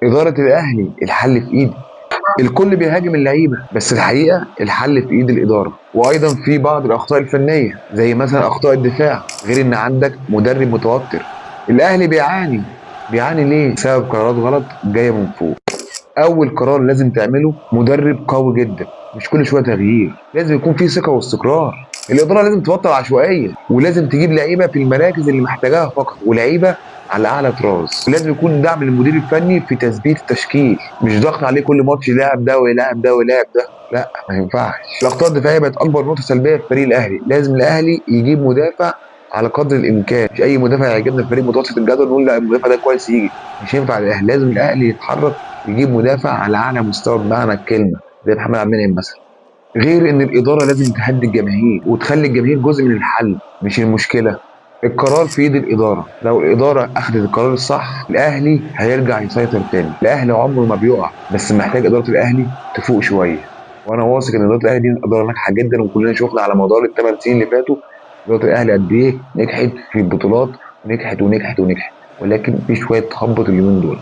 ادارة الاهلي الحل في ايدك. الكل بيهاجم اللعيبة، بس الحقيقة الحل في ايد الادارة. وايضا في بعض الاخطاء الفنية زي مثلا اخطاء الدفاع، غير ان عندك مدرب متوتر. الاهلي بيعاني، بيعاني ليه؟ بسبب قرارات غلط جاية من فوق. اول قرار لازم تعمله مدرب قوي جدا، مش كل شوية تغيير، لازم يكون في ثقة واستقرار. الادارة لازم تبطل عشوائية، ولازم تجيب لعيبة في المراكز اللي محتاجاها فقط، ولعيبة على اعلى طراز. لازم يكون دعم للمدير الفني في تثبيت التشكيل، مش ضغط عليه كل ماتش يلاعب ده ويلاعب ده ويلاعب ده، لا ما ينفعش. الاخطاء الدفاعية بقت اكبر نقطة سلبية في فريق الاهلي، لازم الاهلي يجيب مدافع على قدر الامكان، مش اي مدافع يعجبنا في فريق متوسط الجدول نقول لا المدافع ده كويس يجي، مش ينفع الاهلي. لازم الاهلي يتحرك يجيب مدافع على اعلى مستوى بمعنى الكلمة، زي محمد عبد المنعم مثلا. غير ان الادارة لازم تهدي الجماهير وتخلي الجماهير جزء من الحل مش المشكلة. القرار في ايد الادارة، لو الادارة اخذت القرار الصح الاهلي هيرجع يسيطر تاني. الاهلي عمره ما بيقع، بس محتاج ادارة الاهلي تفوق شوية. وانا واثق ان ادارة الاهلي دي ادارة ناجحة جدا، وكلنا شفنا على مدار ال8 سنين اللي فاتوا ادارة الاهلي قد ايه نجحت في البطولات، ونجحت ونجحت ونجحت، ولكن في شوية تخبط اليومين دول.